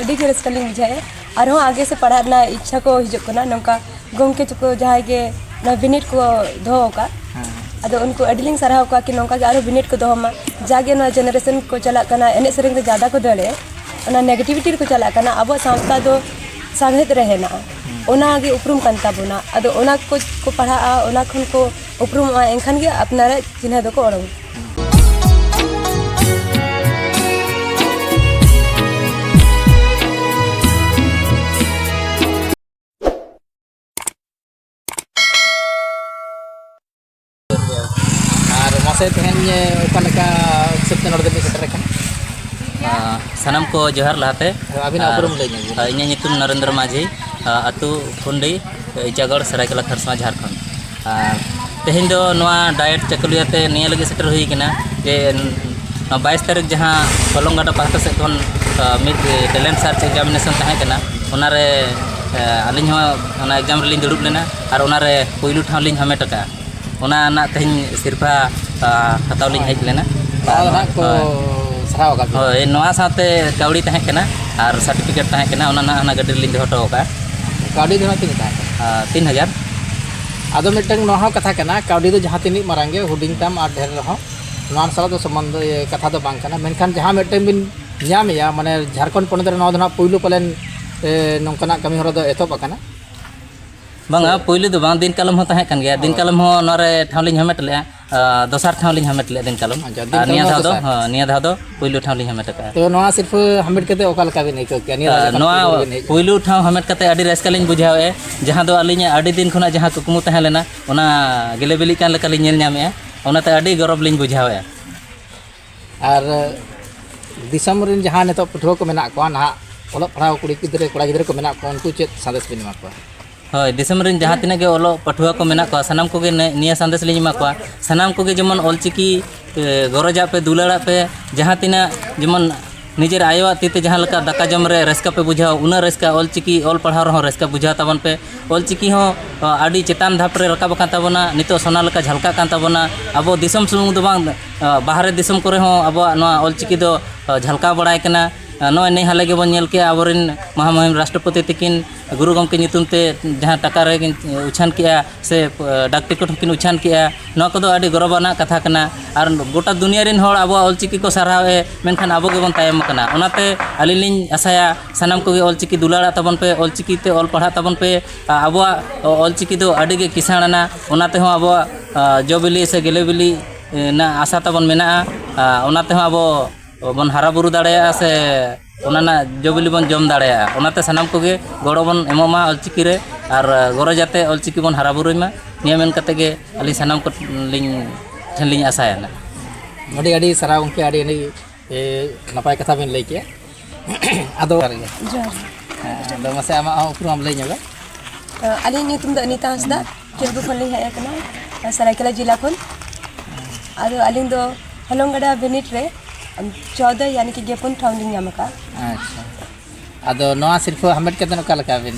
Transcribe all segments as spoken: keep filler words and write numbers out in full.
ᱟᱹᱰᱤ ᱜᱮ ᱨᱟᱹᱥᱠᱟᱹ ᱞᱤᱧ ᱵᱩᱡᱷᱟᱹᱣᱮᱫᱼᱟ᱾ ᱟᱨᱦᱚᱸ ᱟᱜᱮ ᱥᱮᱫ ᱯᱟᱲᱦᱟᱜ ᱨᱮᱱᱟᱜ ᱤᱪᱪᱷᱟ ᱠᱚ ᱦᱤᱡᱩᱜ ᱠᱟᱱᱟ, ᱱᱚᱝᱠᱟ ᱜᱚᱢᱠᱮ ᱛᱟᱠᱚ ᱡᱟᱦᱟᱸᱭ ᱜᱮ ᱱᱚᱣᱟ ᱵᱤᱱᱤᱰ ᱠᱚ ᱫᱚᱦᱚ ᱟᱠᱟᱫ᱾ ᱦᱮᱸ᱾ ᱟᱫᱚ ᱩᱱᱠᱩ ᱟᱹᱰᱤ ᱞᱤᱧ ᱥᱟᱨᱦᱟᱣ ᱠᱚᱣᱟ ᱠᱤ ᱱᱚᱝᱠᱟ ᱜᱮ ᱟᱨᱦᱚᱸ ᱵᱤᱱᱤᱰ ᱠᱚ ᱫᱚᱦᱚ ᱢᱟ, ᱡᱟᱜᱮ ᱱᱚᱣᱟ ᱡᱮᱱᱟᱨᱮᱥᱚᱱ ᱠᱚ ᱪᱟᱞᱟᱜ ᱠᱟᱱᱟ, ᱮᱱᱮᱡ ᱥᱮᱨᱮᱧ ᱨᱮ ᱡᱟᱫᱟ ᱠᱚ ᱫᱟᱹᱲᱮᱫ, ᱚᱱᱟ ᱱᱮᱜᱮᱴᱤᱵᱷᱤᱴᱤ ᱨᱮᱠᱚ ᱪᱟᱞᱟᱜ ᱠᱟᱱᱟ᱾ ᱟᱵᱚᱣᱟᱜ ᱥᱟᱶᱛᱟ ᱫᱚ ᱥᱟᱶᱦᱮᱫ ᱨᱮ ᱦᱮᱱᱟᱜᱼᱟ, ᱚᱱᱟ ᱜᱮ ᱩᱯᱨᱩᱢ ᱠᱟᱱ ᱛᱟᱵᱚᱱᱟ᱾ ᱟᱫᱚ ᱚᱱᱟ ᱠᱚ ᱠᱚ ᱯᱟᱲᱦᱟᱜᱼᱟ, ᱚᱱᱟ ᱠᱷᱚᱱ ᱠᱚ ᱩᱯᱨᱩᱢᱚᱜᱼᱟ, ᱮᱱᱠᱷᱟᱱ ᱜᱮ ᱟᱯᱱᱟᱨᱟᱜ ᱪᱤᱱᱦᱟᱹ ᱫᱚᱠᱚ ᱚᱰᱚᱠᱟ᱾ ᱟᱨ ᱢᱟᱥᱮ ᱛᱮᱦᱮᱧ ᱚᱠᱟ ᱞᱮᱠᱟ ᱦᱤᱥᱟᱹᱵ ᱛᱮ ᱱᱚᱰᱮ ᱫᱚᱵᱤᱱ ᱥᱮᱴᱮᱨ ᱟᱠᱟᱱᱟ? ᱟᱸ, ᱥᱟᱱᱟᱢ ᱠᱚ ᱡᱚᱦᱟᱨ ᱞᱟᱦᱟᱛᱮ᱾ ᱦᱳᱭ, ᱟᱹᱵᱤᱱᱟᱜ ᱟᱨ, ᱩᱯᱨᱩᱢ ᱞᱟᱹᱭ ᱧᱚᱜ ᱵᱤᱱ᱾ ᱟᱸ, ᱤᱧᱟᱹᱜ ᱧᱩᱛᱩᱢ ᱱᱚᱨᱮᱱᱫᱨᱚ ᱢᱟᱹᱡᱷᱤ, ᱟᱸ, ᱟᱹᱛᱩ ᱠᱷᱩᱱᱰᱤ, ᱤᱪᱟᱜᱚᱲ, ᱥᱟᱹᱨᱟᱹᱭᱠᱮᱞᱟ ᱠᱷᱟᱨᱥᱚᱶᱟ, ᱡᱷᱟᱲᱠᱷᱚᱸᱰ᱾ ᱟᱨ ᱛᱮᱦᱮᱧ ᱫᱚ ᱱᱚᱣᱟ ᱰᱟᱭᱮᱴ ᱪᱟᱹᱠᱩᱞᱤᱭᱟᱹ ᱛᱮ ᱱᱤᱭᱟᱹ ᱞᱟᱹᱜᱤᱫ ᱥᱮᱴᱮᱨ ᱦᱩᱭ ᱠᱟᱱᱟ ᱡᱮ, ᱱᱚᱣᱟ ᱵᱟᱭᱤᱥ ᱛᱟᱹᱨᱤᱠᱷ ᱡᱟᱦᱟᱸ ᱦᱚᱞᱚᱝ ᱜᱟᱰᱟ ᱯᱟᱦᱴᱟ ᱥᱮᱫ ᱠᱷᱚᱱ, ᱟᱸ, ᱢᱤᱫ ᱴᱮᱞᱮᱱᱴ ᱥᱟᱨᱪ ᱮᱠᱡᱟᱢᱤᱱᱮᱥᱚᱱ ᱛᱟᱦᱮᱸ ᱠᱟᱱᱟ, ᱚᱱᱟᱨᱮ, ᱟᱸ, ᱟᱹᱞᱤᱧ ᱦᱚᱸ ᱚᱱᱟ ᱮᱠᱡᱟᱢ ᱨᱮᱞᱤᱧ ᱫᱩᱲᱩᱵ ᱞᱮᱱᱟ ᱟᱨ ᱚᱱᱟᱨᱮ ᱯᱩᱭᱞᱩ ᱴᱷᱟᱶ ᱞᱤᱧ ᱦᱟᱢᱮᱴ ᱟᱠᱟᱫᱼᱟ᱾ ᱚᱱᱟ ᱨᱮᱱᱟᱜ ᱛᱮᱦᱮᱧ ᱥᱤᱨᱯᱷᱟᱹ, ᱟ, ᱦᱟᱛᱟᱣ ᱞᱤᱧ ᱦᱮᱡ ᱞᱮᱱᱟ᱾ ᱱᱚᱣᱟ ᱫᱚ ᱱᱟᱦᱟᱜ ᱠᱚ ᱦᱳᱭ᱾ ᱥᱟᱨᱦᱟᱣ ᱟᱠᱟᱫ ᱵᱤᱱᱟ᱾ ᱦᱳᱭ, ᱱᱚᱣᱟ ᱥᱟᱶᱛᱮ ᱠᱟᱹᱣᱰᱤ ᱛᱟᱦᱮᱸ ᱠᱟᱱᱟ ᱟᱨ ᱥᱟᱨᱴᱤᱯᱷᱤᱠᱮᱴ ᱛᱟᱦᱮᱸ ᱠᱟᱱᱟ, ᱚᱱᱟ ᱱᱟᱦᱟᱜ ᱦᱟᱱᱟ ᱜᱟᱹᱰᱤ ᱨᱮᱞᱤᱧ ᱫᱚᱦᱚ ᱦᱚᱴᱚ ᱟᱠᱟᱫᱼᱟ᱾ ᱠᱟᱹᱣᱰᱤ ᱫᱚ ᱱᱟᱦᱟᱜ ᱛᱤᱱᱟᱹᱜ ᱛᱟᱦᱮᱸ ᱠᱟᱱᱟ? ᱟ, ᱛᱤᱱ ᱦᱟᱡᱟᱨ᱾ ᱟᱫᱚ ᱢᱤᱫᱴᱟᱝ ᱱᱚᱣᱟ ᱦᱚᱸ ᱠᱟᱛᱷᱟ ᱠᱟᱱᱟ, ᱠᱟᱹᱣᱰᱤ ᱫᱚ ᱡᱟᱦᱟᱸ ᱛᱤᱱᱟᱹᱜ ᱢᱟᱨᱟᱝ ᱜᱮ, ᱦᱩᱰᱤᱧ ᱛᱟᱢ ᱟᱨ ᱰᱷᱮᱨ ᱨᱮᱦᱚᱸ, ᱱᱚᱣᱟ ᱥᱟᱞᱟᱜ ᱫᱚ ᱥᱚᱢᱵᱚᱱᱫᱷ, ᱤᱭᱟᱹ, ᱠᱟᱛᱷᱟ ᱫᱚ ᱵᱟᱝ ᱠᱟᱱᱟ᱾ ᱢᱮᱱᱠᱷᱟᱱ ᱡᱟᱦᱟᱸ ᱢᱤᱫᱴᱟᱝ ᱵᱤᱱ ᱧᱟᱢᱮᱜᱼᱟ, ᱢᱟᱱᱮ ᱡᱷᱟᱲᱠᱷᱚᱸᱰ ᱯᱚᱱᱚᱛ ᱨᱮ ᱱᱚᱣᱟ ᱫᱚ ᱱᱟᱦᱟᱜ ᱯᱩᱭᱞᱩ ᱯᱟᱞᱮᱱ, ᱮ, ᱱᱚᱝᱠᱟᱱᱟᱜ ᱠᱟᱹᱢᱤ ᱦᱚᱨᱟ ᱫᱚ ᱮᱛᱚᱦᱚᱵ ᱟᱠᱟᱱᱟ᱾ ᱵᱟᱝᱟ, ᱥᱮ ᱯᱩᱭᱞᱩ ᱫᱚ ᱵᱟᱝ, ᱫᱤᱱ ᱠᱟᱞᱚᱢ ᱦᱚᱸ ᱛᱟᱦᱮᱸ ᱠᱟᱱ ᱜᱮᱭᱟ᱾ ᱫᱤᱱ ᱦᱳᱭ᱾ ᱠᱟᱞᱚᱢ ᱦᱚᱸ ᱱᱚᱣᱟ ᱨᱮ ᱴᱷᱟᱶ ᱞᱤᱧ ᱦᱟᱢᱮᱴ ᱞᱮᱜᱼᱟ᱾ ᱟ, ᱫᱚᱥᱟᱨ ᱴᱷᱟᱶ ᱞᱤᱧ ᱦᱟᱢᱮᱴ ᱞᱮᱜᱼᱟ ᱫᱤᱱ ᱠᱟᱞᱚᱢ᱾ ᱟᱪᱪᱷᱟ, ᱫᱤᱱ ᱟᱨ ᱠᱟᱞᱚᱢ ᱱᱤᱭᱟᱹ ᱫᱚ ᱫᱷᱟᱣ ᱫᱚ, ᱫᱚᱥᱟᱨ᱾ ᱦᱚᱸ, ᱱᱤᱭᱟᱹ ᱫᱷᱟᱣ ᱫᱚ ᱯᱩᱭᱞᱩ ᱴᱷᱟᱶ ᱞᱤᱧ ᱦᱟᱢᱮᱴ ᱟᱠᱟᱫᱼᱟ᱾ ᱛᱚ, ᱱᱚᱣᱟ ᱥᱤᱨᱯᱷᱟᱹ ᱦᱟᱢᱮᱴ ᱠᱟᱛᱮ ᱚᱠᱟ ᱞᱮᱠᱟ ᱵᱤᱱ ᱟᱹᱭᱠᱟᱹᱣ ᱠᱮᱜᱼᱟ? ᱱᱤᱭᱟᱹ ᱟ, ᱫᱷᱟᱣ ᱡᱚᱠᱷᱚᱱ ᱱᱚᱣᱟ ᱯᱩᱭᱞᱩ ᱵᱤᱱ ᱦᱮᱡ ᱠᱮᱜᱼᱟ? ᱯᱩᱭᱞᱩ ᱴᱷᱟᱶ ᱦᱟᱢᱮᱴ ᱠᱟᱛᱮ ᱟᱹᱰᱤ ᱨᱟᱹᱥᱠᱟᱹ ᱞᱤᱧ ᱵᱩᱡᱷᱟᱹᱣᱮᱫᱼᱟ, ᱡᱟᱦᱟᱸ ᱫᱚ ᱟᱹᱞᱤᱧᱟᱜ ᱟᱹᱰᱤ ᱫᱤᱱ ᱠᱷᱚᱱᱟᱜ ᱡᱟᱦᱟᱸ ᱠᱩᱠᱢᱩ ᱛᱟᱦᱮᱸ ᱞᱮᱱᱟ, ᱚᱱᱟ ᱜᱮᱞᱮ ᱵᱤᱞᱤᱜ ᱠᱟᱱ ᱞᱮᱠᱟ ᱞᱤᱧ ᱧᱮᱞ ᱧᱟᱢᱮᱫᱼᱟ᱾ ᱚᱱᱟᱛᱮ ᱟᱹᱰᱤ ᱜᱚᱨᱚᱵᱽ ᱞᱤᱧ ᱵᱩᱡᱷᱟᱹᱣᱮᱫᱼᱟ᱾ ᱟᱨ ᱫᱤᱥᱚᱢ ᱨᱮᱱ ᱡᱟᱦᱟᱸ ᱱᱤᱛᱚᱜ ᱯᱟᱹᱴᱷᱩᱣᱟᱹ ᱠᱚ ᱢᱮᱱᱟᱜ ᱠᱚᱣᱟ, ᱱᱟᱦᱟᱜ ᱚᱞᱚᱜ ᱯᱟᱲᱦᱟᱣ ᱠᱩᱲᱤ ᱜᱤᱫᱽᱨᱟᱹ, ᱠᱚᱲᱟ ᱜᱤᱫᱽᱨᱟᱹ ᱠᱚ ᱢᱮᱱᱟᱜ ᱠᱚᱣᱟ, ᱩᱱᱠᱩ ᱪᱮᱫ ᱥᱟᱸᱫᱮᱥ ᱵᱤᱱ ᱮᱢᱟ ᱠᱚᱣᱟ? ᱦᱳᱭ, ᱫᱤᱥᱚᱢ ᱨᱮᱱ ᱡᱟᱦᱟᱸ ᱛᱤᱱᱟᱹᱜ ᱜᱮ ᱚᱞᱚᱜ ᱯᱟᱹᱴᱷᱩᱣᱟᱹ ᱠᱚ ᱢᱮᱱᱟᱜ ᱠᱚᱣᱟ, ᱥᱟᱱᱟᱢ ᱠᱚᱜᱮ ᱱᱤ-, ᱱᱤᱭᱟᱹ ᱥᱟᱸᱫᱮᱥ ᱞᱤᱧ ᱮᱢᱟ ᱠᱚᱣᱟ, ᱥᱟᱱᱟᱢ ᱠᱚᱜᱮ ᱡᱮᱢᱚᱱ ᱚᱞᱪᱤᱠᱤ, ᱮ, ᱜᱚᱨᱚᱡᱟᱜ ᱯᱮ, ᱫᱩᱞᱟᱹᱲᱟᱜ ᱯᱮ, ᱡᱟᱦᱟᱸ ᱛᱤᱱᱟᱹᱜ ᱡᱮᱢᱚᱱ ᱱᱤᱡᱮᱨ ᱟᱭᱳᱣᱟᱜ ᱛᱤ ᱛᱮ ᱡᱟᱦᱟᱸ ᱞᱮᱠᱟ ᱫᱟᱠᱟ ᱡᱚᱢ ᱨᱮ ᱨᱟᱹᱥᱠᱟᱹ ᱯᱮ ᱵᱩᱡᱷᱟᱹᱣᱟ, ᱩᱱᱟᱹᱜ ᱨᱟᱹᱥᱠᱟᱹ ᱚᱞᱪᱤᱠᱤ ᱚᱞ ᱯᱟᱲᱦᱟᱣ ᱨᱮᱦᱚᱸ ᱨᱟᱹᱥᱠᱟᱹ ᱵᱩᱡᱷᱟᱹᱣ ᱛᱟᱵᱚᱱ ᱯᱮ᱾ ᱚᱞᱪᱤᱠᱤ ᱦᱚᱸ, ᱟ, ᱟᱹᱰᱤ ᱪᱮᱛᱟᱱ ᱫᱷᱟᱯ ᱨᱮ ᱨᱟᱠᱟᱵ ᱟᱠᱟᱱ ᱛᱟᱵᱚᱱᱟ, ᱱᱤᱛᱚᱜ ᱥᱚᱱᱟ ᱞᱮᱠᱟ ᱡᱷᱟᱞᱠᱟᱜ ᱠᱟᱱ ᱛᱟᱵᱚᱱᱟ᱾ ᱟᱵᱚ ᱫᱤᱥᱚᱢ ᱥᱩᱢᱩᱝ ᱫᱚ ᱵᱟᱝ, ᱟ, ᱵᱟᱦᱨᱮ ᱫᱤᱥᱚᱢ ᱠᱚᱨᱮ ᱦᱚᱸ ᱟᱵᱚᱣᱟᱜ ᱱᱚᱣᱟ ᱚᱞᱪᱤᱠᱤ ᱫᱚ, ᱟ, ᱡᱷᱟᱞᱠᱟᱣ ᱵᱟᱲᱟᱭ ᱠᱟᱱᱟ᱾ ᱟᱨ ᱱᱚᱜᱼᱚᱭ ᱱᱮ ᱦᱟᱞᱮ ᱜᱮᱵᱚᱱ ᱧᱮᱞ ᱠᱮᱜᱼᱟ, ᱟᱵᱚᱨᱮᱱ ᱢᱚᱦᱟᱢᱩᱦᱤᱢ ᱨᱟᱥᱴᱨᱚᱯᱚᱛᱤ ᱛᱤᱠᱤᱱ ᱜᱩᱨᱩ ᱜᱚᱢᱠᱮ ᱧᱩᱛᱩᱢ ᱛᱮ ᱡᱟᱦᱟᱸ ᱴᱟᱠᱟ ᱨᱮ ᱩᱪᱷᱟᱹᱱ ᱠᱮᱜᱼᱟ ᱥᱮ, ᱰᱟᱠ ᱴᱤᱠᱤᱴ ᱦᱚᱸᱠᱤᱱ ᱩᱪᱷᱟᱹᱱ ᱠᱮᱜᱼᱟ, ᱱᱚᱣᱟ ᱠᱚᱫᱚ ᱟᱹᱰᱤ ᱜᱚᱨᱚᱵᱟᱱᱟᱜ ᱠᱟᱛᱷᱟ ᱠᱟᱱᱟ᱾ ᱟᱨ ᱜᱚᱴᱟ ᱫᱩᱱᱤᱭᱟᱹ ᱨᱮᱱ ᱦᱚᱲ ᱟᱵᱚᱣᱟᱜ ᱚᱞᱪᱤᱠᱤ ᱠᱚ ᱥᱟᱨᱦᱟᱣᱮᱫ, ᱢᱮᱱᱠᱷᱟᱱ ᱟᱵᱚ ᱜᱮᱵᱚᱱ ᱛᱟᱭᱚᱢ ᱟᱠᱟᱱᱟ᱾ ᱚᱱᱟᱛᱮ ᱟᱹᱞᱤᱧ ᱞᱤᱧ ᱟᱥᱟᱭᱟ, ᱥᱟᱱᱟᱢ ᱠᱚᱜᱮ ᱚᱞᱪᱤᱠᱤ ᱫᱩᱞᱟᱹᱲᱟᱜ ᱛᱟᱵᱚᱱ ᱯᱮ, ᱚᱞᱪᱤᱠᱤ ᱛᱮ ᱚᱞ ᱯᱟᱲᱦᱟᱜ ᱛᱟᱵᱚᱱ ᱯᱮ᱾ ᱟᱵᱚᱣᱟᱜ ᱚᱞᱪᱤᱠᱤ ᱫᱚ ᱟᱹᱰᱤ ᱜᱮ ᱠᱤᱥᱟᱹᱬ ᱟᱱᱟ, ᱚᱱᱟ ᱛᱮᱦᱚᱸ ᱟᱵᱚᱣᱟᱜ ᱡᱚ ᱵᱤᱞᱤ ᱥᱮ ᱜᱮᱞᱮ ᱵᱤᱞᱤ ᱨᱮᱱᱟᱜ ᱟᱥᱟ ᱛᱟᱵᱚᱱ ᱢᱮᱱᱟᱜᱼᱟ᱾ ᱚᱱᱟ ᱛᱮᱦᱚᱸ ᱟᱵᱚ ᱵᱚᱱ ᱦᱟᱨᱟ ᱵᱩᱨᱩ ᱫᱟᱲᱮᱭᱟᱜᱼᱟ ᱥᱮ ᱚᱱᱟ ᱨᱮᱱᱟᱜ ᱡᱚ ᱵᱤᱞᱤ ᱵᱚᱱ ᱡᱚᱢ ᱫᱟᱲᱮᱭᱟᱜᱼᱟ᱾ ᱚᱱᱟᱛᱮ ᱥᱟᱱᱟᱢ ᱠᱚᱜᱮ ᱜᱚᱲᱚ ᱵᱚᱱ ᱮᱢᱚᱜ ᱢᱟ ᱚᱞᱪᱤᱠᱤ ᱨᱮ, ᱟᱨ ᱜᱚᱨᱚᱡᱽ ᱟᱛᱮ ᱚᱞᱪᱤᱠᱤ ᱵᱚᱱ ᱦᱟᱨᱟ ᱵᱩᱨᱩᱭ ᱢᱟ᱾ ᱱᱤᱭᱟᱹ ᱢᱮᱱ ᱠᱟᱛᱮ ᱜᱮ ᱟᱹᱞᱤᱧ ᱥᱟᱱᱟᱢ ᱠᱚ ᱞᱤᱧ, ᱴᱷᱮᱱ ᱞᱤᱧ ᱟᱥᱟᱭᱟ ᱱᱟᱜ᱾ ᱟᱹᱰᱤ ᱟᱹᱰᱤ ᱥᱟᱨᱦᱟᱣ ᱜᱚᱢᱠᱮ, ᱟᱹᱰᱤ ᱟᱹᱰᱤ, ᱮ, ᱱᱟᱯᱟᱭ ᱠᱟᱛᱷᱟ ᱵᱤᱱ ᱞᱟᱹᱭ ᱠᱮᱜᱼᱟ᱾ ᱟᱫᱚ ᱡᱚᱦᱟᱨ ᱜᱮ᱾ ᱦᱮᱸ, ᱟᱫᱚ ᱢᱟᱥᱮ ᱟᱢᱟᱜ ᱦᱚᱸ ᱩᱯᱨᱩᱢ ᱟᱢ ᱞᱟᱹᱭ ᱧᱚᱜᱟ᱾ ᱟᱹᱞᱤᱧᱟᱜ ᱧᱩᱛᱩᱢ ᱫᱚ ᱟᱱᱤᱛᱟ ᱦᱟᱸᱥᱫᱟ, ᱠᱮᱞᱵᱩ ᱠᱷᱚᱱ ᱞᱤᱧ ᱦᱮᱡ ᱟᱠᱟᱱᱟ, ᱥᱟᱨᱟᱭᱠᱮᱞᱟ ᱡᱮᱞᱟ ᱠᱷᱚᱱ᱾ ᱟᱫᱚ ᱟᱹᱞᱤᱧ ᱫᱚ ᱦᱚᱞᱚᱝᱜᱟᱰᱟ ᱵᱤᱱᱤᱰ ᱨᱮ ᱪᱳᱫᱟ, ᱭᱟᱱᱤ ᱠᱤ ᱜᱮᱯᱩᱱ ᱴᱷᱟᱶ ᱞᱤᱧ ᱧᱟᱢ ᱟᱠᱟᱫᱼᱟ᱾ ᱟᱪᱪᱷᱟ, ᱟᱫᱚ ᱱᱚᱣᱟ ᱥᱤᱨᱯᱷᱟᱹ ᱦᱟᱢᱮᱴ ᱠᱟᱛᱮ ᱚᱠᱟ ᱞᱮᱠᱟ ᱵᱤᱱ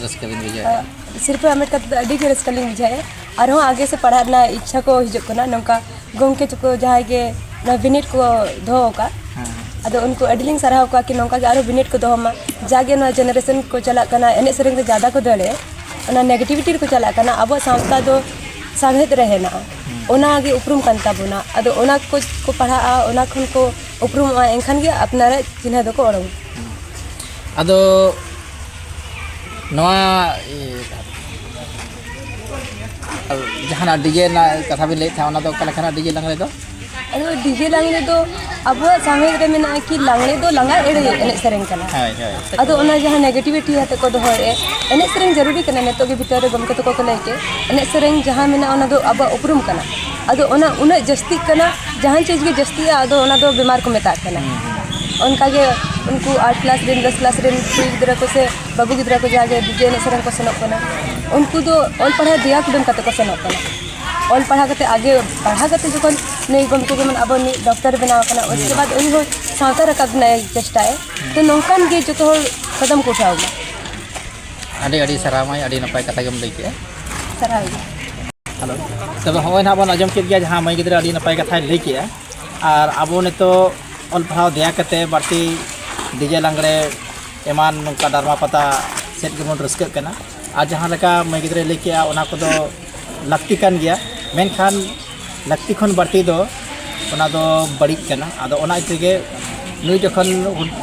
ᱨᱟᱹᱥᱠᱟᱹ ᱵᱤᱱ ᱵᱩᱡᱷᱟᱹᱣᱮᱫᱼᱟ? ᱥᱤᱨᱯᱷᱟᱹ ᱦᱟᱢᱮᱴ ᱠᱟᱛᱮ ᱫᱚ ᱟᱹᱰᱤ ᱜᱮ ᱨᱟᱹᱥᱠᱟᱹ ᱞᱤᱧ ᱵᱩᱡᱷᱟᱹᱣᱮᱫᱼᱟ᱾ ᱟᱨᱦᱚᱸ ᱟᱜᱮ ᱥᱮᱫ ᱯᱟᱲᱦᱟᱜ ᱨᱮᱱᱟᱜ ᱤᱪᱪᱷᱟ ᱠᱚ ᱦᱤᱡᱩᱜ ᱠᱟᱱᱟ᱾ ᱱᱚᱝᱠᱟ ᱜᱚᱢᱠᱮ ᱛᱟᱠᱚ ᱡᱟᱦᱟᱸᱭ ᱜᱮ ᱱᱚᱣᱟ ᱵᱤᱱᱤᱰ ᱠᱚ ᱫᱚᱦᱚ ᱟᱠᱟᱫ, ᱦᱮᱸ᱾ ᱟᱫᱚ ᱩᱱᱠᱩ ᱟᱹᱰᱤ ᱞᱤᱧ ᱥᱟᱨᱦᱟᱣ ᱠᱚᱣᱟ ᱠᱤ ᱱᱚᱝᱠᱟ ᱜᱮ ᱟᱨᱦᱚᱸ ᱵᱤᱱᱤᱰ ᱠᱚ ᱫᱚᱦᱚ ᱢᱟ, ᱡᱟᱜᱮ ᱱᱚᱣᱟ ᱡᱮᱱᱟᱨᱮᱥᱚᱱ ᱠᱚ ᱪᱟᱞᱟᱜ ᱠᱟᱱᱟ, ᱮᱱᱮᱡ ᱥᱮᱨᱮᱧ ᱨᱮ ᱡᱟᱫᱟ ᱠᱚ ᱫᱟᱹᱲᱮᱫ, ᱚᱱᱟ ᱱᱮᱜᱮᱴᱤᱵᱷᱤᱴᱤ ᱨᱮᱠᱚ ᱪᱟᱞᱟᱜ ᱠᱟᱱᱟ᱾ ᱟᱵᱚᱣᱟᱜ ᱥᱟᱶᱛᱟ ᱫᱚ ᱥᱟᱶᱦᱮᱫ ᱨᱮ ᱦᱮᱱᱟᱜᱼᱟ, ᱦᱮᱸ᱾ ᱚᱱᱟ ᱜᱮ ᱩᱯᱨᱩᱢ ᱠᱟᱱ ᱛᱟᱵᱚᱱᱟ᱾ ᱟᱫᱚ ᱚᱱᱟ ᱠᱚ ᱠᱚ ᱯᱟᱲᱦᱟᱜᱼᱟ, ᱚᱱᱟ ᱠᱷᱚᱱ ᱠᱚ ᱩᱯᱨᱩᱢᱚᱜᱼᱟ, ᱮᱱᱠᱷᱟᱱ ᱜᱮ ᱟᱯᱱᱟᱨᱟᱜ ᱪᱤᱱᱦᱟᱹ ᱫᱚᱠᱚ ᱚᱰᱚᱝᱟ᱾ ᱟᱫᱚ ᱱᱚᱣᱟ, ᱤᱭᱟᱹ, ᱡᱟᱦᱟᱱᱟᱜ ᱰᱤᱡᱮ ᱨᱮᱱᱟᱜ ᱠᱟᱛᱷᱟ ᱵᱤᱱ ᱞᱟᱹᱭᱮᱫ ᱛᱟᱦᱮᱸᱫ, ᱚᱱᱟ ᱫᱚ ᱚᱠᱟ ᱞᱮᱠᱟᱱᱟᱜ ᱰᱤᱡᱮ ᱞᱟᱜᱽᱬᱮ ᱫᱚ? ᱟᱫᱚ ᱰᱤᱡᱮ ᱞᱟᱜᱽᱬᱮ ᱫᱚ ᱟᱵᱚᱣᱟᱜ ᱥᱟᱶᱦᱮᱫ ᱨᱮ ᱢᱮᱱᱟᱜᱼᱟ ᱠᱤ ᱞᱟᱜᱽᱬᱮ ᱫᱚ ᱞᱟᱸᱜᱟ ᱮᱲᱮ ᱮᱱᱮᱡ ᱥᱮᱨᱮᱧ ᱠᱟᱱᱟ᱾ ᱦᱳᱭ, ᱦᱳᱭ᱾ ᱟᱫᱚ ᱚᱱᱟ ᱡᱟᱦᱟᱸ ᱱᱮᱜᱮᱴᱤᱵᱷᱤᱴᱤ ᱟᱛᱮ ᱠᱚ ᱫᱚᱦᱚᱭᱮᱫᱼᱟ, ᱮᱱᱮᱡ ᱥᱮᱨᱮᱧ ᱡᱟᱹᱨᱩᱨᱤ ᱠᱟᱱᱟ, ᱱᱤᱛᱚᱜ ᱜᱮ ᱵᱷᱤᱛᱟᱹᱨ ᱨᱮ ᱜᱚᱢᱠᱮ ᱛᱟᱠᱚ ᱠᱚ ᱞᱟᱹᱭ ᱠᱮᱫ, ᱮᱱᱮᱡ ᱥᱮᱨᱮᱧ ᱡᱟᱦᱟᱸ ᱢᱮᱱᱟᱜᱼᱟ ᱚᱱᱟ ᱫᱚ ᱟᱵᱚᱣᱟᱜ ᱩᱯᱨᱩᱢ ᱠᱟᱱᱟ᱾ ᱟᱫᱚ ᱚᱱᱟ ᱩᱱᱟᱹᱜ ᱡᱟᱹᱥᱛᱤᱜ ᱠᱟᱱᱟ, ᱡᱟᱦᱟᱸ ᱪᱤᱡᱽ ᱜᱮ ᱡᱟᱹᱥᱛᱤᱜᱼᱟ ᱟᱫᱚ ᱚᱱᱟ ᱫᱚ ᱵᱤᱢᱟᱨ ᱠᱚ ᱢᱮᱛᱟᱜ ᱠᱟᱱᱟ᱾ ᱦᱩᱸ, ᱦᱩᱸ᱾ ᱚᱱᱠᱟᱜᱮ ᱩᱱᱠᱩ ᱟᱴ ᱠᱞᱟᱥ ᱨᱮᱱ, ᱫᱚᱥ ᱠᱞᱟᱥ ᱨᱮᱱ ᱠᱩᱲᱤ ᱜᱤᱫᱽᱨᱟᱹ ᱠᱚ ᱥᱮ ᱵᱟᱹᱵᱩ ᱜᱤᱫᱽᱨᱟᱹ ᱠᱚ ᱡᱟᱦᱟᱸᱭ ᱜᱮ ᱰᱤᱡᱮ ᱮᱱᱮᱡ ᱥᱮᱨᱮᱧ ᱠᱚ ᱥᱮᱱᱚᱜ ᱠᱟᱱᱟ, ᱩᱱᱠᱩ ᱫᱚ ᱚᱞ ᱯᱟᱲᱦᱟᱣ ᱫᱮᱭᱟ ᱠᱩᱴᱟᱹᱢ ᱠᱟᱛᱮ ᱠᱚ ᱥᱮᱱᱚᱜ ᱠᱟᱱᱟ᱾ ᱚᱞ ᱯᱟᱲᱦᱟᱣ ᱠᱟᱛᱮ ᱟᱜᱮ ᱯᱟᱲᱦᱟᱣ ᱠᱟᱛᱮ ᱡᱚᱠᱷᱚᱱ ᱱᱩᱭ ᱜᱚᱢᱠᱮ ᱡᱮᱢᱚᱱ ᱟᱵᱚ ᱢᱤᱫ ᱰᱚᱠᱴᱚᱨ ᱵᱮᱱᱟᱣ ᱟᱠᱟᱱᱟ, ᱩᱥᱠᱮ ᱵᱟᱫᱽ ᱩᱱᱤ ᱦᱚᱸ ᱥᱟᱶᱛᱟ ᱨᱟᱠᱟᱵ ᱨᱮᱱᱟᱜ ᱮ ᱪᱮᱥᱴᱟᱭᱟ᱾ ᱛᱚ ᱱᱚᱝᱠᱟᱱ ᱜᱮ ᱡᱚᱛᱚ ᱦᱚᱲ ᱠᱚᱫᱚᱢ ᱠᱚ ᱩᱴᱷᱟᱹᱣ ᱢᱟ᱾ ᱟᱹᱰᱤ ᱟᱹᱰᱤ ᱥᱟᱨᱦᱟᱣ ᱢᱟᱹᱭ, ᱟᱹᱰᱤ ᱱᱟᱯᱟᱭ ᱠᱟᱛᱷᱟ ᱜᱮᱢ ᱞᱟᱹᱭ ᱠᱮᱜᱼᱟ᱾ ᱥᱟᱨᱦᱟᱣ ᱜᱮ᱾ ᱦᱮᱞᱳ, ᱛᱚᱵᱮ ᱦᱚᱸᱜᱼᱚᱭ ᱱᱟᱦᱟᱜ ᱵᱚᱱ ᱟᱸᱡᱚᱢ ᱠᱮᱫ ᱜᱮᱭᱟ ᱡᱟᱦᱟᱸ ᱢᱟᱹᱭ ᱜᱤᱫᱽᱨᱟᱹ ᱟᱹᱰᱤ ᱱᱟᱯᱟᱭ ᱠᱟᱛᱷᱟᱭ ᱞᱟᱹᱭ ᱠᱮᱜᱼᱟ᱾ ᱟᱨ ᱟᱵᱚ ᱱᱤᱛᱚᱜ ᱚᱞ ᱯᱟᱲᱦᱟᱣ ᱫᱮᱭᱟ ᱠᱟᱛᱮ ᱵᱟᱹᱲᱛᱤ ᱰᱤᱡᱮ ᱞᱟᱜᱽᱲᱮ ᱮᱢᱟᱱ ᱱᱚᱝᱠᱟ ᱰᱟᱨᱢᱟ ᱯᱟᱛᱟ ᱥᱮᱫ ᱜᱮᱵᱚᱱ ᱨᱟᱹᱥᱠᱟᱹᱜ ᱠᱟᱱᱟ᱾ ᱟᱨ ᱡᱟᱦᱟᱸ ᱞᱮᱠᱟ ᱢᱟᱹᱭ ᱜᱤᱫᱽᱨᱟᱹᱭ ᱞᱟᱹᱭ ᱠᱮᱜᱼᱟ, ᱚᱱᱟ ᱠᱚᱫᱚ ᱞᱟᱹᱠᱛᱤ ᱠᱟᱱ ᱜᱮᱭᱟ, ᱢᱮᱱᱠᱷᱟᱱ ᱞᱟᱹᱠᱛᱤ ᱠᱷᱚᱱ ᱵᱟᱹᱲᱛᱤ ᱫᱚ ᱚᱱᱟ ᱫᱚ ᱵᱟᱹᱲᱤᱡ ᱠᱟᱱᱟ᱾ ᱟᱫᱚ ᱚᱱᱟ ᱤᱭᱟᱹ ᱛᱮᱜᱮ ᱱᱩᱭ ᱡᱚᱠᱷᱚᱱ ᱦᱩᱰ-,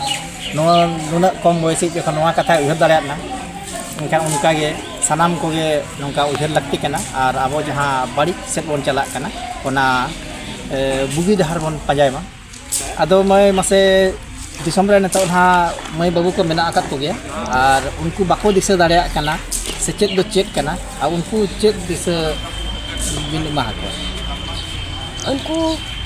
ᱱᱚᱣᱟ ᱱᱩᱱᱟᱹᱜ ᱠᱚᱢ ᱵᱚᱭᱮᱥᱤᱡ ᱡᱚᱠᱷᱚᱱ ᱱᱚᱣᱟ ᱠᱟᱛᱷᱟᱭ ᱩᱭᱦᱟᱹᱨ ᱫᱟᱲᱮᱭᱟᱜ ᱠᱟᱱᱟ, ᱮᱱᱠᱷᱟᱱ ᱚᱱᱠᱟᱜᱮ ᱥᱟᱱᱟᱢ ᱠᱚᱜᱮ ᱱᱚᱝᱠᱟ ᱩᱭᱦᱟᱹᱨ ᱞᱟᱹᱠᱛᱤ ᱠᱟᱱᱟ᱾ ᱟᱨ ᱟᱵᱚ ᱡᱟᱦᱟᱸ ᱵᱟᱹᱲᱤᱡ ᱥᱮᱫ ᱵᱚᱱ ᱪᱟᱞᱟᱜ ᱠᱟᱱᱟ, ᱚᱱᱟ, ᱮ, ᱵᱩᱜᱤ ᱰᱟᱦᱟᱨ ᱵᱚᱱ ᱯᱟᱸᱡᱟᱭ ᱢᱟ᱾ ᱟᱫᱚ ᱢᱟᱹᱭ, ᱢᱟᱥᱮ ᱫᱤᱥᱚᱢ ᱨᱮ ᱱᱤᱛᱚᱜ ᱱᱟᱦᱟᱜ ᱢᱟᱹᱭ ᱵᱟᱹᱵᱩ ᱠᱚ ᱢᱮᱱᱟᱜ ᱟᱠᱟᱫ ᱠᱚᱜᱮᱭᱟ, ᱟᱨ ᱩᱱᱠᱩ ᱵᱟᱠᱚ ᱫᱤᱥᱟᱹ ᱫᱟᱲᱮᱭᱟᱜ ᱠᱟᱱᱟ ᱥᱮᱪᱮᱫ ᱫᱚ ᱪᱮᱫ ᱠᱟᱱᱟ, ᱟᱨ ᱩᱱᱠᱩ ᱪᱮᱫ ᱫᱤᱥᱟᱹ ᱵᱤᱱ ᱮᱢᱟ ᱠᱚᱣᱟ? ᱩᱱᱠᱩ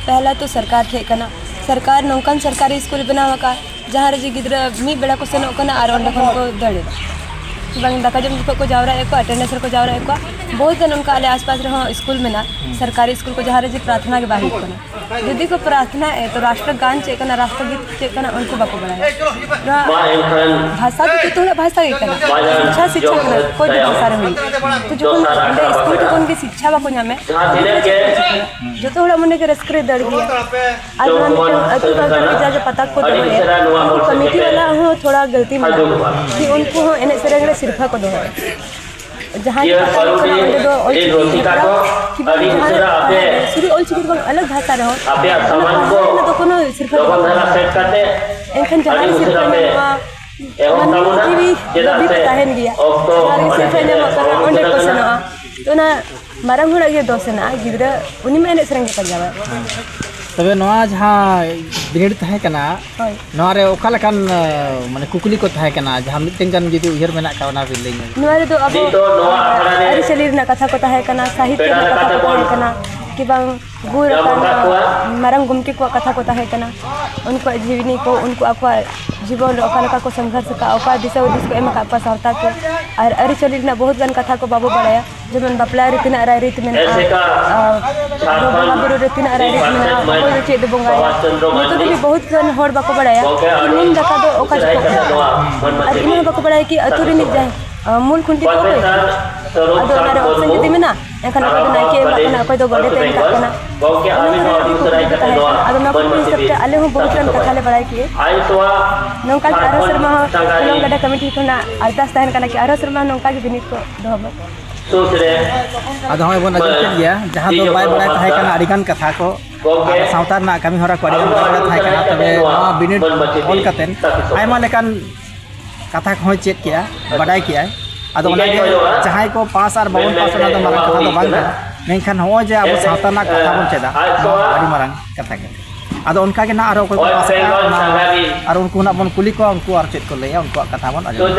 ᱯᱮᱦᱞᱟ ᱛᱚ ᱥᱚᱨᱠᱟᱨ ᱴᱷᱮᱡ ᱠᱟᱱᱟ, ᱥᱚᱨᱠᱟᱨ ᱱᱚᱝᱠᱟᱱ ᱥᱚᱨᱠᱟᱨᱤ ᱥᱠᱩᱞ ᱵᱮᱱᱟᱣ ᱟᱠᱟᱫ, ᱡᱟᱦᱟᱸ ᱨᱮ ᱡᱮ ᱜᱤᱫᱽᱨᱟᱹ ᱢᱤᱫ ᱵᱮᱲᱟ ᱠᱚ ᱥᱮᱱᱚᱜ ᱠᱟᱱᱟ ᱟᱨ ᱚᱸᱰᱮ ᱠᱷᱚᱱ ᱠᱚ ᱫᱟᱹᱲ ᱮᱫᱟ᱾ ᱵᱟᱝ ᱫᱟᱠᱟ ᱡᱚᱢ ᱡᱚᱠᱷᱚᱱ ᱠᱚ ᱡᱟᱣᱨᱟᱜ ᱟᱠᱚ, ᱟᱴᱮᱱᱰᱮᱱᱥ ᱨᱮᱠᱚ ᱡᱟᱣᱨᱟᱜ ᱟᱠᱚ, ᱵᱚᱦᱩᱛ ᱜᱟᱱ ᱚᱱᱠᱟ ᱟᱞᱮ ᱟᱥᱯᱟᱥ ᱨᱮᱦᱚᱸ ᱥᱠᱩᱞ ᱢᱮᱱᱟᱜᱼᱟ, ᱥᱚᱨᱠᱟᱨᱤ ᱥᱠᱩᱞ ᱠᱚ, ᱡᱟᱦᱟᱸ ᱨᱮ ᱡᱮ ᱯᱨᱟᱨᱛᱷᱚᱱᱟ ᱜᱮ ᱵᱟᱝ ᱦᱩᱭᱩᱜ ᱠᱟᱱᱟ᱾ ᱡᱩᱫᱤ ᱠᱚ ᱯᱨᱟᱨᱛᱷᱚᱱᱟ ᱮ, ᱛᱚ ᱨᱟᱥᱴᱨᱚᱜᱟᱱ ᱪᱮᱫ ᱠᱟᱱᱟ, ᱨᱟᱥᱴᱨᱚᱜᱤᱛ ᱪᱮᱫ ᱠᱟᱱᱟ, ᱩᱱᱠᱩ ᱵᱟᱠᱚ ᱵᱟᱲᱟᱭᱟ᱾ ᱱᱚᱣᱟ ᱵᱷᱟᱥᱟ ᱫᱚ ᱡᱚᱛᱚ ᱦᱚᱲᱟᱜ ᱵᱷᱟᱥᱟ ᱜᱮ ᱠᱟᱱᱟ᱾ ᱥᱤᱪᱪᱷᱟ, ᱥᱤᱪᱪᱷᱟ ᱠᱟᱱᱟ, ᱚᱠᱚᱭ ᱫᱚ ᱵᱷᱟᱥᱟ ᱨᱮ ᱦᱩᱭᱩᱜ᱾ ᱛᱚ ᱡᱚᱠᱷᱚᱱ ᱚᱸᱰᱮ ᱥᱠᱩᱞ ᱨᱮ ᱠᱷᱚᱱ ᱜᱮ ᱥᱤᱪᱪᱷᱟ ᱵᱟᱠᱚ ᱧᱟᱢᱮᱫ, ᱡᱚᱛᱚ ᱦᱚᱲᱟᱜ ᱢᱚᱱᱮ ᱜᱮ ᱨᱟᱹᱥᱠᱟᱹ ᱨᱮ ᱫᱟᱹᱲ ᱜᱮᱭᱟ᱾ ᱟᱨ ᱱᱚᱣᱟ ᱢᱤᱫᱴᱟᱝ ᱟᱹᱛᱩ ᱜᱟᱶᱛᱟ ᱨᱮ ᱡᱟᱦᱟᱸ ᱡᱮ ᱯᱟᱛᱟ ᱠᱚ ᱫᱚᱦᱚᱭᱟ, ᱩᱱᱠᱩ ᱠᱚᱢᱤᱴᱤ ᱵᱟᱞᱟ ᱦᱚᱸ ᱛᱷᱚᱲᱟ ᱜᱟᱹᱞᱛᱤ ᱢᱮᱱᱟᱜᱼᱟ, ᱠᱤ ᱩᱱᱠᱩ ᱦᱚᱸ ᱮᱱᱮᱡ ᱥᱮᱨᱮᱧ ᱨᱮ ᱥᱤᱨᱯᱷᱟᱹ ᱠᱚ ᱫᱚᱦᱚᱭᱟ᱾ ᱡᱟᱦᱟᱸ ᱜᱮ ᱯᱟᱛᱟ ᱦᱩᱭᱩᱜ ᱠᱟᱱᱟ, ᱚᱸᱰᱮ ᱫᱚ ᱚᱞᱪᱤᱠᱤ ᱦᱮᱯᱨᱟᱣ ᱠᱤ ᱵᱟᱝ ᱡᱟᱦᱟᱱᱟᱜ ᱯᱟᱲᱦᱟᱣ ᱨᱮ, ᱥᱩᱫᱷᱩ ᱚᱞᱪᱤᱠᱤ ᱫᱚ ᱵᱟᱝ, ᱟᱞᱟᱜᱽ ᱵᱷᱟᱥᱟ ᱨᱮᱦᱚᱸ, ᱚᱱᱟ ᱯᱟᱲᱦᱟᱣ ᱨᱮᱱᱟᱜ ᱫᱚ ᱠᱳᱱᱳ ᱥᱤᱨᱯᱷᱟᱹ ᱫᱚ ᱵᱟᱠᱚ ᱧᱟᱢᱟ᱾ ᱮᱱᱠᱷᱟᱱ ᱡᱟᱦᱟᱸ ᱨᱮ ᱥᱤᱨᱯᱷᱟᱹ ᱧᱟᱢᱚᱜᱼᱟ, ᱢᱟᱹᱱᱢᱤ ᱡᱤᱣᱤ ᱫᱟᱹᱵᱤ ᱛᱮ ᱛᱟᱦᱮᱱ ᱜᱮᱭᱟ᱾ ᱡᱟᱦᱟᱸ ᱨᱮ ᱥᱤᱨᱯᱷᱟᱹ ᱧᱟᱢᱚᱜ ᱠᱟᱱᱟ, ᱚᱸᱰᱮ ᱠᱚ ᱥᱮᱱᱚᱜᱼᱟ᱾ ᱛᱚ ᱚᱱᱟ ᱢᱟᱨᱟᱝ ᱦᱚᱲᱟᱜ ᱜᱮ ᱫᱳᱥ ᱦᱮᱱᱟᱜᱼᱟ, ᱜᱤᱫᱽᱨᱟᱹ ᱩᱱᱤ ᱢᱟ ᱮᱱᱮᱡ ᱥᱮᱨᱮᱧ ᱜᱮ ᱯᱟᱸᱡᱟᱣᱟᱭ᱾ ᱛᱚᱵᱮ ᱱᱚᱣᱟ ᱡᱟᱦᱟᱸ ᱵᱤᱱᱤᱰ ᱛᱟᱦᱮᱸ ᱠᱟᱱᱟ, ᱦᱳᱭ᱾ ᱱᱚᱣᱟ ᱨᱮ ᱚᱠᱟ ᱞᱮᱠᱟᱱ, ᱮ, ᱢᱟᱱᱮ ᱠᱩᱠᱞᱤ ᱠᱚ ᱛᱟᱦᱮᱸ ᱠᱟᱱᱟ? ᱡᱟᱦᱟᱸ ᱢᱤᱫᱴᱮᱱ ᱜᱟᱱ ᱡᱩᱫᱤ ᱩᱭᱦᱟᱹᱨ ᱢᱮᱱᱟᱜ ᱠᱷᱟᱱ, ᱚᱱᱟ ᱵᱤᱱ ᱞᱟᱹᱭ ᱧᱚᱜ᱾ ᱱᱚᱣᱟ ᱨᱮᱫᱚ ᱟᱵᱚ ᱱᱤᱛᱚᱜ ᱱᱚᱣᱟ ᱟᱠᱷᱲᱟ ᱨᱮ ᱟᱹᱨᱤᱪᱟᱹᱞᱤ ᱨᱮᱱᱟᱜ ᱠᱟᱛᱷᱟ ᱠᱚ ᱛᱟᱦᱮᱸ ᱠᱟᱱᱟ, ᱥᱟᱦᱤᱛᱭᱚ ᱯᱮᱲᱟ ᱨᱮᱱᱟᱜ ᱠᱟᱛᱷᱟ ᱞᱮᱠᱟᱛᱮ ᱠᱚ ᱵᱚᱱ ᱛᱟᱦᱮᱸ ᱠᱟᱱᱟ, ᱠᱤ ᱵᱟᱝ ᱜᱩᱨ ᱧᱟᱢ ᱟᱠᱟᱱ ᱟᱠᱟᱫ ᱠᱚᱣᱟ᱾ ᱢᱟᱨᱟᱝ ᱜᱚᱢᱠᱮ ᱠᱚᱣᱟᱜ ᱠᱟᱛᱷᱟ ᱠᱚ ᱛᱟᱦᱮᱸ ᱠᱟᱱᱟ, ᱩᱱᱠᱩᱣᱟᱜ ᱡᱤᱣᱱᱤ ᱠᱚ, ᱩᱱᱠᱩ ᱟᱠᱚᱣᱟᱜ ᱡᱤᱵᱚᱱ ᱨᱮ ᱚᱠᱟ ᱞᱮᱠᱟ ᱠᱚ ᱥᱚᱝᱜᱷᱟᱨᱥ ᱟᱠᱟᱫᱼᱟ, ᱚᱠᱟ ᱫᱤᱥᱟᱹ ᱦᱩᱫᱤᱥ ᱠᱚ ᱮᱢ ᱟᱠᱟᱫ ᱠᱚᱣᱟ ᱥᱟᱶᱛᱟ ᱠᱚ, ᱟᱨ ᱟᱹᱨᱤᱪᱟᱹᱞᱤ ᱨᱮᱱᱟᱜ ᱵᱚᱦᱩᱛ ᱜᱟᱱ ᱠᱟᱛᱷᱟ ᱠᱚ ᱵᱟᱵᱚ ᱵᱟᱲᱟᱭᱟ᱾ ᱡᱮᱢᱚᱱ ᱵᱟᱯᱞᱟ ᱨᱮ ᱛᱤᱱᱟᱹᱜ ᱨᱟᱭᱨᱤᱛ ᱢᱮᱱᱟᱜᱼᱟ, ᱮᱥᱮᱠᱟ ᱟᱨ ᱡᱷᱟᱲᱠᱷᱚᱸᱰ ᱵᱚᱸᱜᱟ ᱵᱩᱨᱩ ᱨᱮ ᱛᱤᱱᱟᱹᱜ ᱨᱟᱭᱨᱤᱛ ᱢᱮᱱᱟᱜᱼᱟ, ᱚᱠᱚᱭ ᱫᱚ ᱪᱮᱫ ᱫᱚ ᱵᱚᱸᱜᱟᱭᱟ᱾ ᱱᱤᱛᱚᱜ ᱫᱷᱟᱹᱵᱤᱡ ᱵᱚᱦᱩᱛ ᱜᱟᱱ ᱦᱚᱲ ᱵᱟᱠᱚ ᱵᱟᱲᱟᱭᱟ ᱠᱤ ᱱᱤᱢ ᱫᱟᱠᱟ ᱫᱚ ᱚᱠᱟ ᱡᱚᱠᱷᱚᱱ ᱠᱚ ᱵᱚᱸᱜᱟᱭᱟ᱾ ᱟᱨ ᱤᱱᱟᱹ ᱦᱚᱸ ᱵᱟᱠᱚ ᱵᱟᱲᱟᱭᱟ ᱠᱤ ᱟᱹᱛᱩ ᱨᱤᱱᱤᱡ ᱡᱟᱦᱟᱸᱭ, ᱟᱸ, ᱢᱩᱞ ᱠᱷᱩᱱᱴᱤ ᱫᱚ ᱚᱠᱚᱭ ᱠᱟᱱᱟ᱾ ᱟᱫᱚ ᱚᱱᱟ ᱨᱮ ᱚᱯᱥᱮᱱ ᱡᱩᱫᱤ ᱢᱮᱱᱟᱜᱼᱟ, ᱮᱱᱠᱷᱟᱱ ᱚᱠᱚᱭ ᱫᱚ ᱱᱟᱭᱠᱮ ᱮᱢᱟᱜ ᱠᱟᱱᱟ, ᱚᱠᱚᱭ ᱫᱚ ᱜᱚᱰᱮᱛ ᱮ ᱢᱮᱛᱟᱜ ᱠᱟᱱᱟ᱾ ᱚᱱᱟ ᱠᱚᱨᱮ ᱟᱹᱰᱤ ᱠᱩᱠᱞᱤ ᱠᱚ ᱛᱟᱦᱮᱸ ᱠᱟᱱᱟ᱾ ᱟᱫᱚ ᱱᱚᱣᱟ ᱠᱩᱠᱞᱤ ᱦᱤᱥᱟᱹᱵ ᱛᱮ ᱟᱞᱮ ᱦᱚᱸ ᱵᱚᱦᱩᱛ ᱜᱟᱱ ᱠᱟᱛᱷᱟ ᱞᱮ ᱵᱟᱲᱟᱭ ᱠᱮᱜᱼᱟ᱾ ᱱᱚᱝᱠᱟ ᱜᱮ ᱟᱨᱦᱚᱸ ᱥᱮᱨᱢᱟ ᱦᱚᱸ ᱦᱚᱞᱚᱝ ᱜᱟᱰᱟ ᱠᱚᱢᱤᱴᱤ ᱠᱷᱚᱱᱟᱜ ᱟᱨᱫᱟᱥ ᱛᱟᱦᱮᱱ ᱠᱟᱱᱟ ᱠᱤ ᱟᱨᱦᱚᱸ ᱥᱮᱨᱢᱟ ᱱᱚᱝᱠᱟ ᱜᱮ ᱵᱤᱱᱤᱰ ᱠᱚ ᱫᱚᱦᱚ ᱢᱟ᱾ ᱟᱫᱚ ᱦᱚᱸᱜᱼᱚᱭ ᱵᱚᱱ ᱟᱸᱡᱚᱢ ᱠᱮᱫ ᱜᱮᱭᱟ, ᱡᱟᱦᱟᱸ ᱫᱚ ᱵᱟᱭ ᱵᱟᱲᱟᱭ ᱛᱟᱦᱮᱸ ᱠᱟᱱᱟ ᱟᱹᱰᱤᱜᱟᱱ ᱠᱟᱛᱷᱟ ᱠᱚ, ᱟᱨ ᱥᱟᱶᱛᱟ ᱨᱮᱱᱟᱜ ᱠᱟᱹᱢᱤ ᱦᱚᱨᱟ ᱠᱚ ᱟᱹᱰᱤᱜᱟᱱ ᱵᱟᱭ ᱵᱟᱲᱟᱭ ᱛᱟᱦᱮᱸ ᱠᱟᱱᱟ᱾ ᱛᱚᱵᱮ ᱱᱚᱣᱟ ᱵᱤᱱᱤᱰ ᱚᱞ ᱠᱟᱛᱮ ᱟᱭᱢᱟ ᱞᱮᱠᱟᱱ ᱠᱟᱛᱷᱟ ᱠᱚᱦᱚᱸᱭ ᱪᱮᱫ ᱠᱮᱜᱼᱟ, ᱵᱟᱰᱟᱭ ᱠᱮᱜᱼᱟᱭ᱾ ᱟᱫᱚ ᱚᱱᱟᱜᱮ ᱡᱟᱦᱟᱸᱭ ᱠᱚ ᱯᱟᱥ ᱟᱨ ᱵᱟᱵᱚᱱ ᱯᱟᱥ, ᱚᱱᱟ ᱫᱚ ᱢᱟᱨᱟᱝ ᱠᱟᱛᱷᱟ ᱫᱚ ᱵᱟᱝ ᱠᱟᱱᱟ, ᱢᱮᱱᱠᱷᱟᱱ ᱦᱚᱸᱜᱼᱚᱭ ᱡᱮ ᱟᱵᱚ ᱥᱟᱶᱛᱟ ᱨᱮᱱᱟᱜ ᱠᱟᱛᱷᱟ ᱵᱚᱱ ᱪᱮᱫᱟ, ᱱᱚᱣᱟ ᱟᱹᱰᱤ ᱢᱟᱨᱟᱝ ᱠᱟᱛᱷᱟ ᱜᱮ᱾ ᱟᱫᱚ ᱚᱱᱠᱟ ᱜᱮ ᱱᱟᱦᱟᱜ ᱟᱨᱦᱚᱸ ᱚᱠᱚᱭ ᱠᱚ ᱯᱟᱥ ᱠᱟᱜᱼᱟ, ᱚᱱᱟ ᱟᱨ ᱩᱱᱠᱩ ᱱᱟᱦᱟᱜ ᱵᱚᱱ ᱠᱩᱞᱤ ᱠᱚᱣᱟ, ᱩᱱᱠᱩ ᱟᱨ ᱪᱮᱫ ᱠᱚ ᱞᱟᱹᱭᱟ, ᱩᱱᱠᱩᱣᱟᱜ ᱠᱟᱛᱷᱟ ᱵᱚᱱ ᱟᱸᱡᱚᱢᱟ᱾